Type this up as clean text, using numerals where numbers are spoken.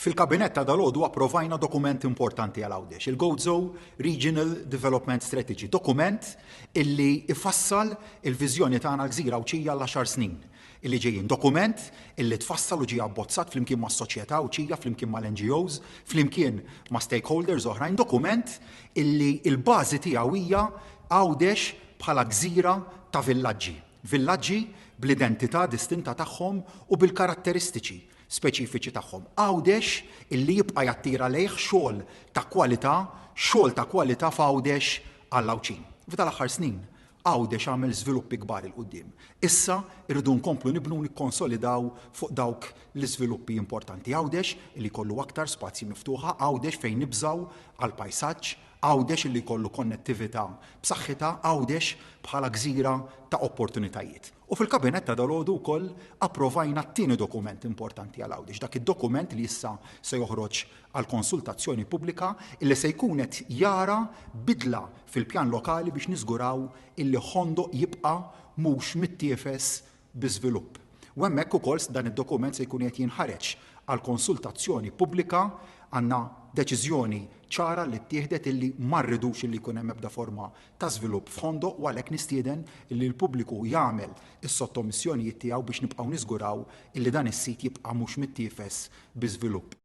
Fil-Kabinett ta' dalgħodu approvajna dokument importanti għal Għawdex, il-Gozo Regional Development Strategy, dokument illi ifassal il-viżjoni tagħna għall-gżira Għawdxija għall-għaxar snin illi ġejjin. Dokument illi tfassal u ġie abbozzat flimkien mas-soċjetà Għawdxija, flimkien mal-NGOs, flimkien ma' stakeholders oħrajn, dokument illi l-bażi tiegħu hija Għawdex bħala gżira ta' villaġġi. Villaġġi bl-identità distinta tagħhom u bil-karatteristiċi speċifiċi tagħhom. Għawdex illi jibqa' jattira lejh xogħol ta' kwalità, xogħol ta' kwalità f'Għawdex għall-Għawdxin. F'dan l-aħħar snin, Għawdex għamel żviluppi kbar 'il quddiem. Issa rridu nkomplu nibnu u nikkonsolidaw fuq dawk l-iżviluppi importanti. Għawdex illi jkollu aktar spazji miftuħa, Għawdex fejn nibżgħu għall-pajsaġġ, Għawdex illi jkollu konnettività b'saħħitha, Għawdex bħala gżira ta' opportunitajiet. U fil-Kabinett ta' dalgħodu wkoll approvajna t-tieni dokument importanti għal Għawdex, dak id-dokument li issa se joħroġ għal konsultazzjoni pubblika illi se jkun qed jara bidla fil-pjan lokali biex niżguraw illi Ħondoq jibqa' mhux mittiefes bi żvilupp. U hemmhekk ukoll dan id-dokument se jkun qed jinħareġ għal konsultazzjoni pubblika. Għandna deċiżjoni ċara li ttieħdet illi ma rridux illi jkun hemm ebda forma ta' żvilupp f'Ħondoq u għalhekk nistieden illi l-pubbliku jagħmel is-sottomissjonijiet tiegħu biex nibqgħu niżguraw illi dan is-sit jibqa' mhux mittiefes bi żvilupp.